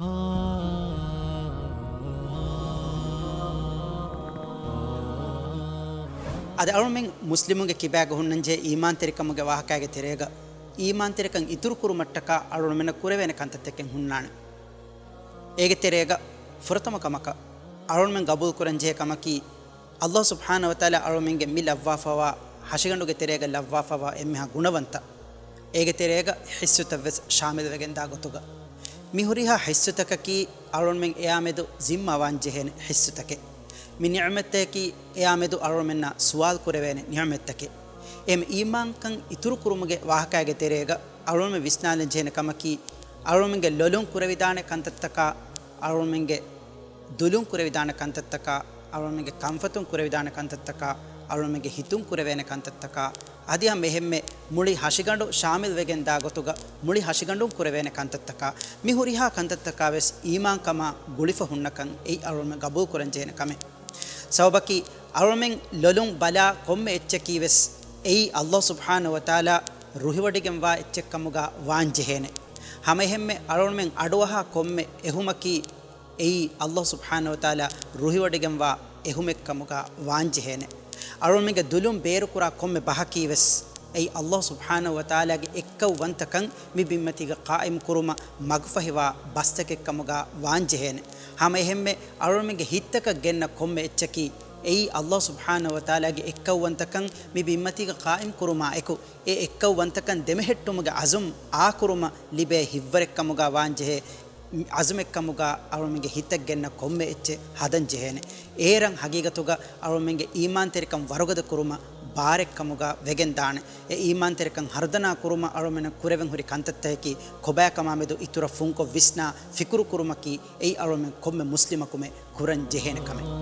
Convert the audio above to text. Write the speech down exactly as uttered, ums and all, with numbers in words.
އަދި އަޅުމެން މުސްލިމުންގެ ކިބާގަ ހުންނަންޖެހޭ އީމާންތެރިކަމުގެ ވާހަކައިގެ ތެރޭގަ، އީމާންތެރިކަން އިތުރު ކުރުމަށްޓަކާ އަޅުމެންނަށް ކުރެވޭނެ ކަންތައްތަކެއް ހުންނާނެ. އޭގެ ތެރޭގަ ފުރަތަމަ ކަމަކަށް އަޅުމެން ގަބޫލު ކުރަންޖެހޭ ކަމަކީ، އައްލާހު ސުބްޙާނަހު ވަތަޢާލާ އަޅުމެންގެ މި ލައްވާފަވާ ހަށިގަނޑުގެ ތެރޭގަ ލައްވާފަވާ އެންމެހާ ގުނަވަންތައް، އޭގެ ތެރޭގަ ހިއްސުތައްވެސް ޝާމިލްވެގެންދާ ގޮތުގަ، މި ހުރިހާ ހިއްސުތަކަކީ އަޅުމެން އެއާމެދު ޒިންމާވާންޖެހޭނެ ހިއްސުތަކެއް. މި ނިޢުމަތްތަކަކީ އެއާމެދު އަޅުމެންނާ ސުވާލު ކުރެވޭނެ ނިޢުމަތްތަކެއް. އެހެން އީމާންކަން އިތުރު ކުރުމުގެ ވާހަކައިގެ ތެރޭގަ އަޅުމެން ވިސްނާލަންޖެހޭނެ ކަމަކީ، އަޅުމެންގެ ލޮލުން ކުރެވިދާނެ ކަންތައްތަކާ، އަޅުމެންގެ ދުލުން ކުރެވިދާނެ ކަންތައްތަކާ، އަޅުމެންގެ ކަންފަތުން ކުރެވިދާނެ ކަންތައްތަކާ، އަޅުމެންގެ ހިތުން ކުރެވޭނެ ކަންތައްތަކާ، އަދި ހަމަ އެހެންމެ މުޅި ހަށިގަނޑު ޝާމިލްވެގެންދާ ގޮތުގަ މުޅި ހަށިގަނޑުން ކުރެވޭނެ ކަންތައްތަކާ، މި ހުރިހާ ކަންތައްތަކާވެސް އީމާންކަމާ ގުޅިފަ ހުންނަކަން އެއީ އަޅުމެން ގަބޫލުކުރަންޖެހޭނެ ކަމެއް. ސަބަބަކީ، އަޅުމެން ލޮލުން ބަލާ ކޮންމެ އެއްޗަކީވެސް އެއީ އައްލާހު ސުބްޙާނަހު ވަތަޢާލާ ރުހިވޮޑިގެންވާ އެއްޗެއްކަމުގަ ވާންޖެހޭނެ. ހަމައެހެންމެ އަޅުމެން އަޑުއަހާ ކޮންމެ އެހުމަކީ އެއީ އައްލާހު ސުބްޙާނަހު ވަތަޢާލާ ރުހިވޮޑިގެންވާ އެހުމެއްކަމުގަ ވާންޖެހޭނެ. އަޅުމެންގެ ދުލުން ބޭރުކުރާ ކޮންމެ ބަހަކީވެސް އެއީ އައްލާހު ސުބްޙާނަހު ވަތަޢާލާގެ އެއްކައުވަންތަކަން މި ބިންމަތީގަ ޤާއިމް ކުރުމަށް މަގުފަހިވާ ބަސްތަކެއްކަމުގަ ވާންޖެހޭނެ. ހަމައެހެންމެ އަޅުމެންގެ ހިތްތަކަށް ގެންނަ ކޮންމެ އެއްޗަކީ އެއީ އައްލާހު ސުބްޙާނަހު ވަތަޢާލާގެ އެއްކައުވަންތަކަން މި ބިންމަތީގަ ޤާއިމް ކުރުމާ އެކު، އެ އެއްކައުވަންތަކަން ދެމެހެއްޓުމުގެ ޢަޒުމް އާކުރުމަށް ލިބޭ ހިތްވަރެއްކަމުގަ ވާންޖެހޭ. ޢަޒުމެއްކަމުގަ އަޅުމެންގެ ހިތަށް ގެންނަ ކޮންމެ އެއްޗެއް ހަދަންޖެހޭނެ. އޭރަށް ހަގީގަތުގަ އަޅުމެންގެ އީމާންތެރިކަން ވަރުގަދަ ކުރުމަށް ބާރެއްކަމުގަ ވެގެންދާނެ. އެ އީމާންތެރިކަން ހަރުދަނާ ކުރުމަށް އަޅުމެންނަށް ކުރެވެން ހުރި ކަންތައްތަކަކީ ކޮބާކަމާމެދު އިތުރަށް ފުންކޮށް ވިސްނާ ފިކުރު ކުރުމަކީ އެއީ އަޅުމެން ކޮންމެ މުސްލިމަކުމެ ކުރަން ޖެހޭނެ ކަމެއް.